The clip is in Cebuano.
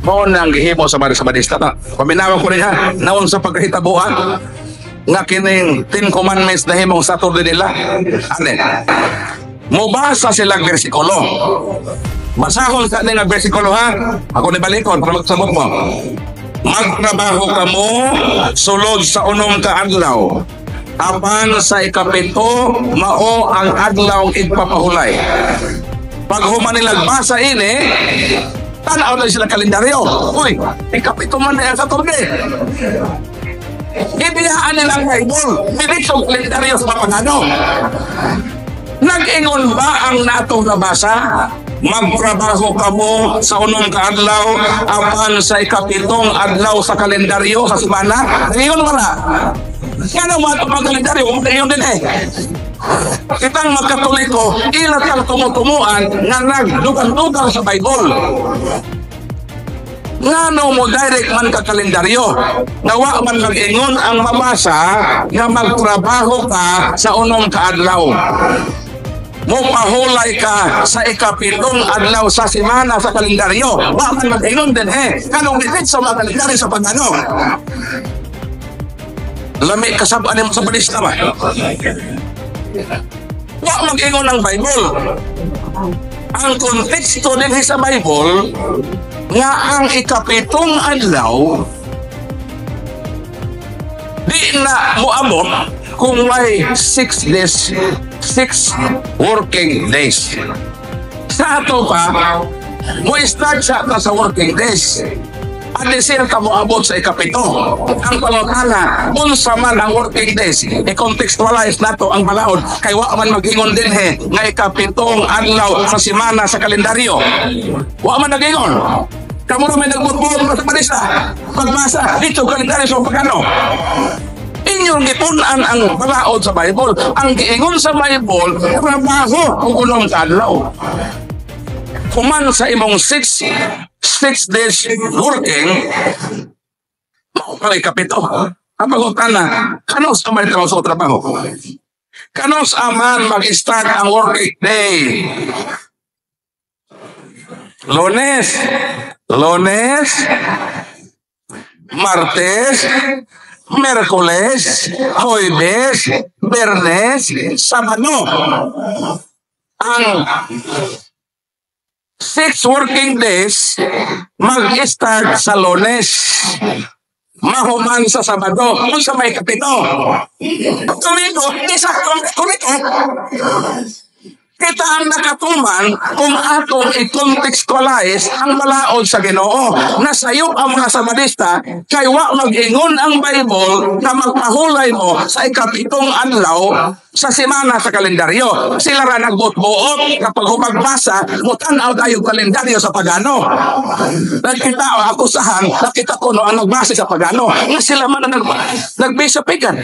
Mao nang gihimo sa mga Sabadista ta. Paminawa ko rin ha, naon sa pagkahitabuan nga kining Ten Commandments na himong Saturday nila. Ane. Mubasa silang bersikulo. Basahon sa nga bersikulo ha. Ako ni balikon para magsabot mo. "Magtrabaho kamo sulod sa unom ka adlaw. Apan sa ikapito, mao ang adlaw igpapahulay." Pag human nila basa ini, tanaw na sila kalendaryo. "Uy, ikapito man na ang Saturday." Ibiyaan nila ang Bible. Diretso kalendaryo sa pagano. Nag-ingon ba ang natong nabasa? "Magtrabaho kamo sa unom ka adlaw, apan sa ikapitong adlaw sa kalendaryo sa semana." Nag-ingon wala? Nga naman ang kalendaryo, ingon din eh. Kitang mga Katoliko, ila tang tumutumuan nga nagdugang-dugang sa Bible. Ngano mo direct man ka kalendaryo? Nga wa man mag-ingon ang mabasa nga magtrabaho ka sa unom ka adlaw. Mopahulay ka sa ikapitong adlaw sa semana sa kalendaryo. Wa man mag-ingon din eh. Kanong diretso mga kalendaryo sa pagano. Lami kasab-an mo sa Sabadista ba? Wa mag-ingon ang Bible. Ang konteksto din sa Bible nga ang ikapitong adlaw di na moabot kung may 6 days, 6 working days. Sa ato pa, mo start sa ta sa working days. Adisil ka moabot sa ikapito. Ang pangutana, unsa man ang working days? I-contextualize nato ang balaod kay wa man mag-ingon dinhi nga ikapitong adlaw sa semana sa kalendaryo. Wa man nag-ingon. Kamo ra may nagbuot-buot sa Sabadista. Pagbasa, dito kalendaryo sa pagano. Inyong gitun-an ang balaod sa Bible. Ang giingon sa Bible, trabaho kung unom ka adlaw. Human sa imong 6 days working, mao pa ikapito. Ang pangutana, kanus-a man ikaw sa trabaho? Kanus-a man mag-start ang working day? Lunes, Lunes, Martes, Miyerkules, Huwebes, Biyernes, Sabado. Ang 6 working days mag-start sa Lunes. Mahuman sa Sabado. Kung sa may kapito. Domingo, di sa Domingo. Kita ang nakatuman kung atong i-contextualize ang balaod sa Ginoo. Nasayop ang mga Sabadista kay wa mag-ingon ang Bible na magpahulay mo sa ikapitong adlaw sa semana sa kalendaryo. Sila ra nagbuot-buot kapag humagbasa, mutan-aw tayo kalendaryo sa pagano. Nagkita ako sahan, nakita ko no ang nagbasa sa pagano. Nga sila man ang nagbasa pagan.